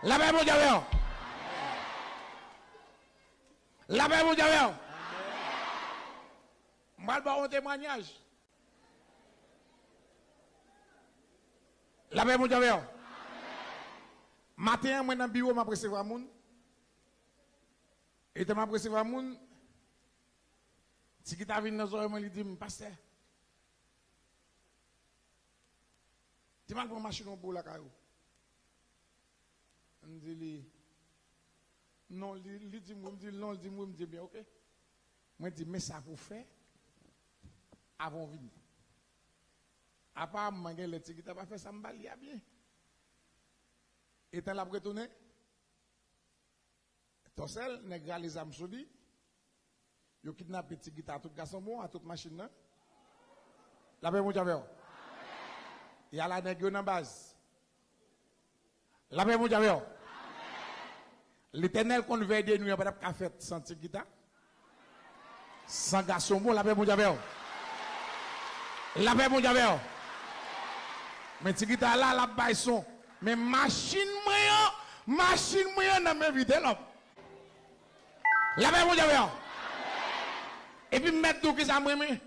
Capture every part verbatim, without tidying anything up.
Lapè Bondye avè w. Lapè Bondye avè w. M pral ba w yon temwayaj. Lapè Bondye avè w. Maten an, mwen nan biwo, m ap resevwa moun. Etan m ap resevwa moun, Ti Gita vin nan zòrèy mwen, li di m, "Pastè, te m al pran machin ou pou lakay ou." M di li, "Non," li, li di m, wi, m di l, "Non," li di m, "Wi," m di, "Byen, oke." Mwen di, "Men sa pou w fè avan w vini." Aparamman, gen lè Ti Gita pa fè sa m ba li a byen. Etan l ap retounen, Tòsèl, nèg rale zam sou li. Yo kidnape Ti Gita, tout gason bon, a tout machin nan. Lapè Bondye avè w. E ala nèg yo nan baz. Lapè Bondye avè w. Letènèl konn vèy de nwi an pa t ap ka fèt san Ti Gita. San gason bon, lapè Bondye avè w. Lapè Bondye avè w. Men Ti Gita la, l ap bay son. Men machin mwen an, machin mwen an nan men Vitelòm. Lapè Bondye avè w. Epi m mèt di w kisa m renmen.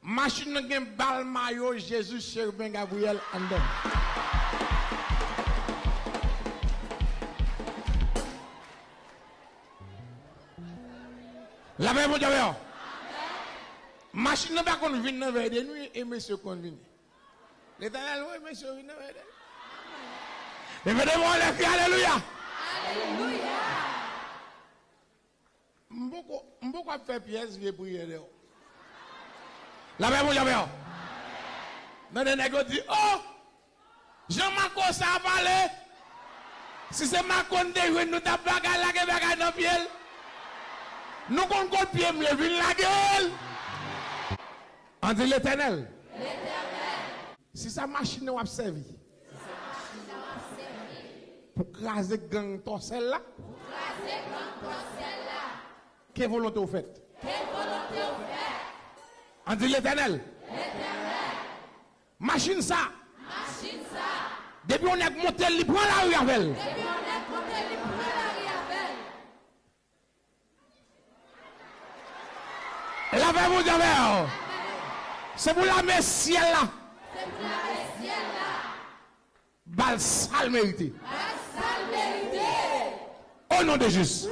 Machin nan gen bal mayo Jezi, Cherubin, Gabriel anndan. Lapè Bondye avè w. Machin nan pa konn vin nan vèy de nwi e mesye konn vini. Letènèl, wi, mesye vin nan vèy de nwi. Leve de men w anlè, kri alelouya. Alelouya. M poko, m poko ap fè pyès vye priyè dèyè w. Lapè Bondye avè w. Tande nèg yo di, "Oh! Jan Mako sa a pale! Si se Mako n te jwenn, nou t ap bagay, lage bagay nan pye l. Nou konn kot pye m ye, vin lage l." Ann di, "Letènèl, si sa machin nan w ap sèvi pou kraze gang Tòsèl la, ke volonte w fèt." Ann di, "Letènèl, machin sa, depi yon nèg monte l, li pran lari avè l." Lapè Bondye avè w. Se pou lame syèl la ba l sa l merite. O non de Jezi.